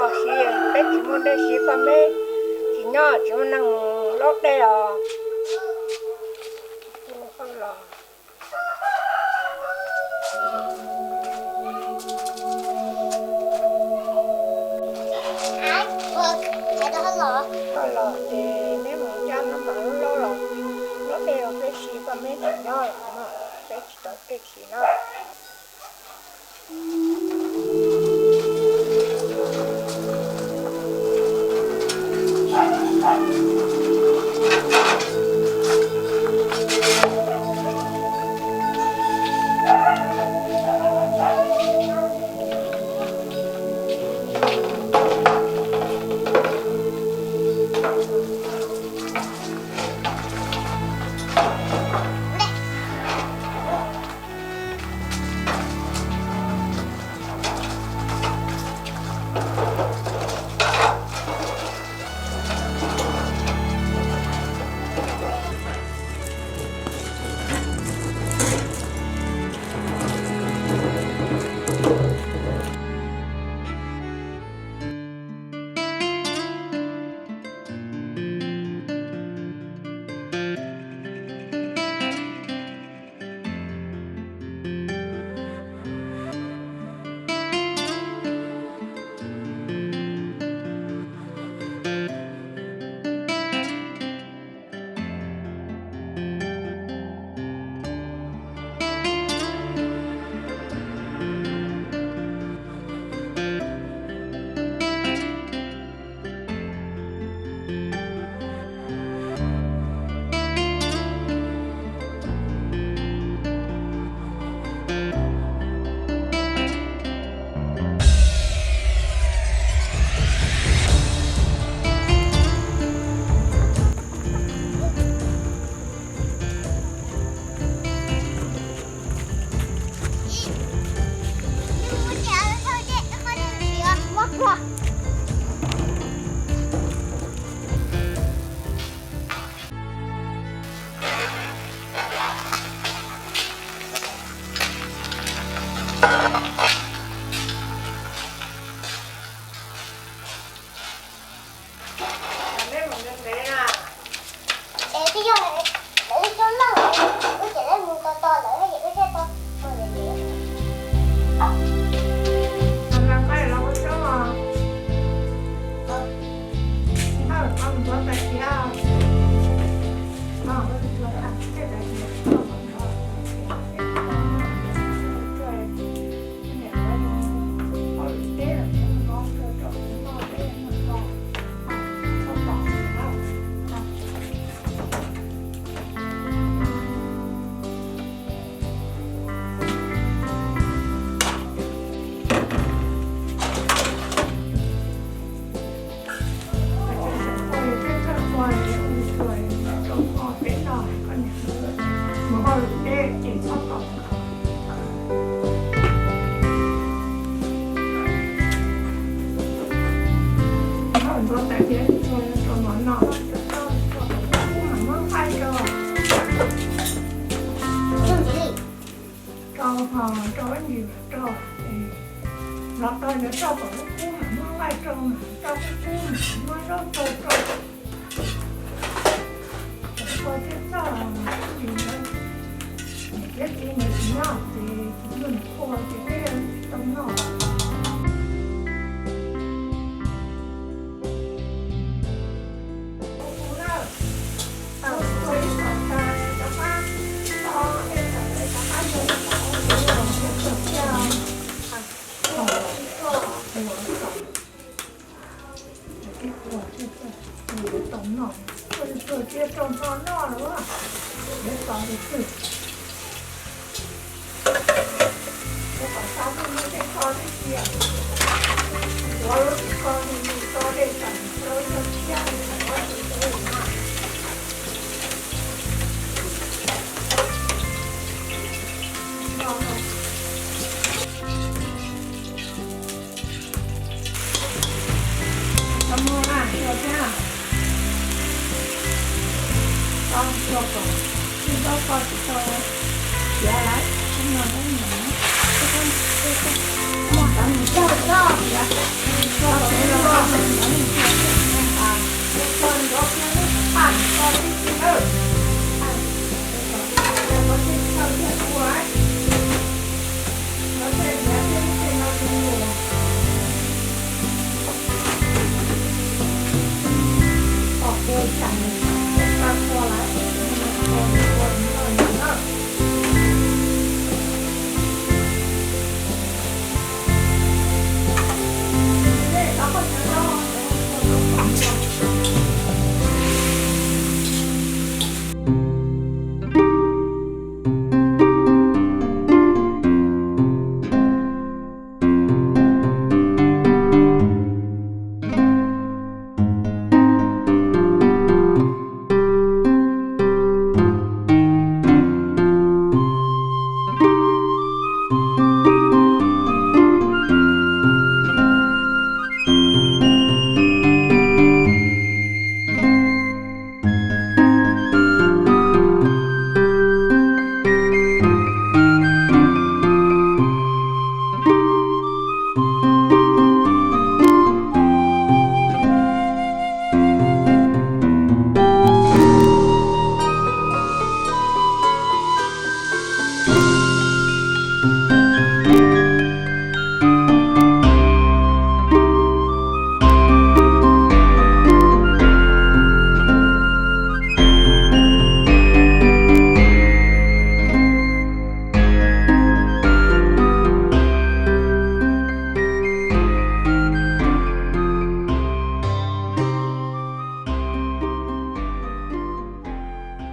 Siv, peb tsis muaj dej siv, paj meb tsis nyob, tsis muaj neeg mus laub dej os. Los ces neb mus coj nab npam lub laub los, laub dej los peb siv, paj meb tsis nyob lawm, peb tsis tau dej siv na. Es twb yog lawv coj noj lawm, wb ces lawv mus tos tos lawv ces wb thiaj tau mus lawm. Rau ho rau ib ntsis rau, los tau yuav rau kom lub kub mas muab nqaij rau, rau kub kub mas muab zaub rau rau. Ua thiab txog ib ntsis, niam thiab txiv nws tsis noj ces tsis muaj nws ua ces peb tsis tau noj. Tau muag na, tau thiab. Tau tsuag kom tsis tau kho tsis tau khiav lawm, tsis muag lawm nyiam na. Muag tau nws tsuag tsuag khiav.